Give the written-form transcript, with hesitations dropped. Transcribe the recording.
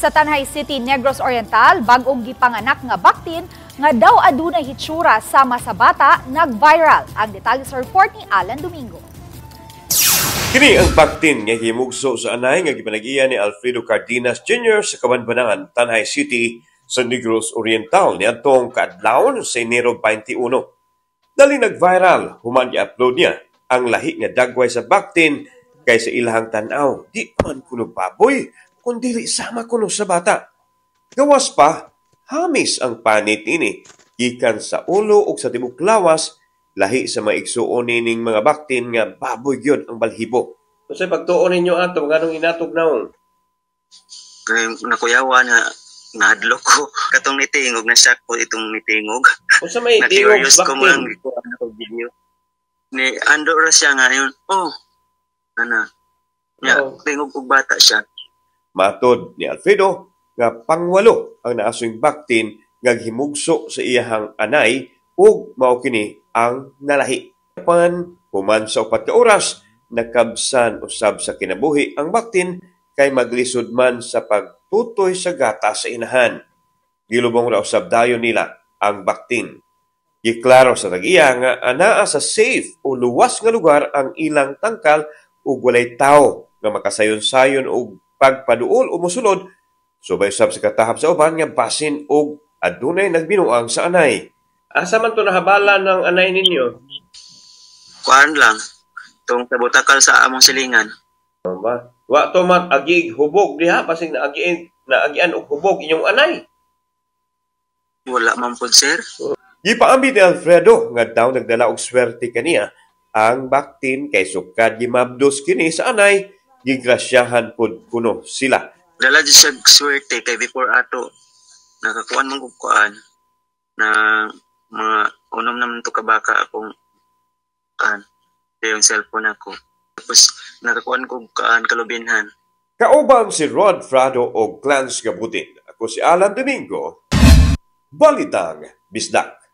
Sa Tanjay City, Negros Oriental, bag-ong gipanganak nga baktin nga daw adunay hitsura sama sa bata nag-viral. Ang detalye sa report ni Alan Domingo. Kini ang baktin nga himugso sa anay nga gipanagiya ni Alfredo Cardenas Jr. sa Kabanbanangan, Tanjay City sa Negros Oriental niadtong kaadlawon sa Enero 21. Dali nag-viral human gi-upload niya ang lahi nga dagway sa baktin kay sa ilahang tan-aw di man kuno baboy kun dili sama kuno sa bata. Gawas pa, hamis ang panit ini gikan sa ulo ug sa tibok lawas, lahi sa mga igsuon nining mga baktin nga baboy gyud ang balhibo. Unsay pagtuon ninyo ato, nganong inatog naong? Kay nakuyawan nga nahadlok ko katong nitingog, na shock ko itong nitingog. Unsa may Na tingog curious ko mo lang baktin? Gikuha na ko video ni ando ra siya nga yun, oh, ana nya. Oh. Tingog og bata siya. Matod ni Alfredo nga pangwalo ang naasong baktin nga gihimugso sa iyahang anay ug mao kini ang nalahi. Pan human sa 4 ka oras, nakabsan usab sa kinabuhi ang baktin kay maglisod man sa pagtutoy sa gata sa inahan. Gilubong ra usab dayon nila ang baktin. Giklaro sa tag-iya nga anaa sa safe o luwas nga lugar ang ilang tangkal ug walay tawo nga makasayon-sayon og pagpaduol o mosulod, subay usab sa katahap sa uban nga basin og adunay nagbinuang sa anay. Asa man to nahabala ng anay ninyo? Kuan lang tong sa botakal sa among silingan. Ba? Wa to mat agig hubog diha, basig naagian naagian og hubog inyong anay. Wala man pud, sir. Gipaambit ni Alfredo nga daw nagdala og swerte kaniya ang baktin kay sukad gimabdos kini sa anay, gigrasyahan pud kuno sila. Dala jud siya swerte kay before ato nakakuan man kog kuan na mga unom naman to ka baka akong kuan yung cellphone ako, tapos nakakuan kog kuan kalubinhan. Kauban si Rod Frado og Clans Gabutin. Ako si Alan Domingo. Balitang Bisdak.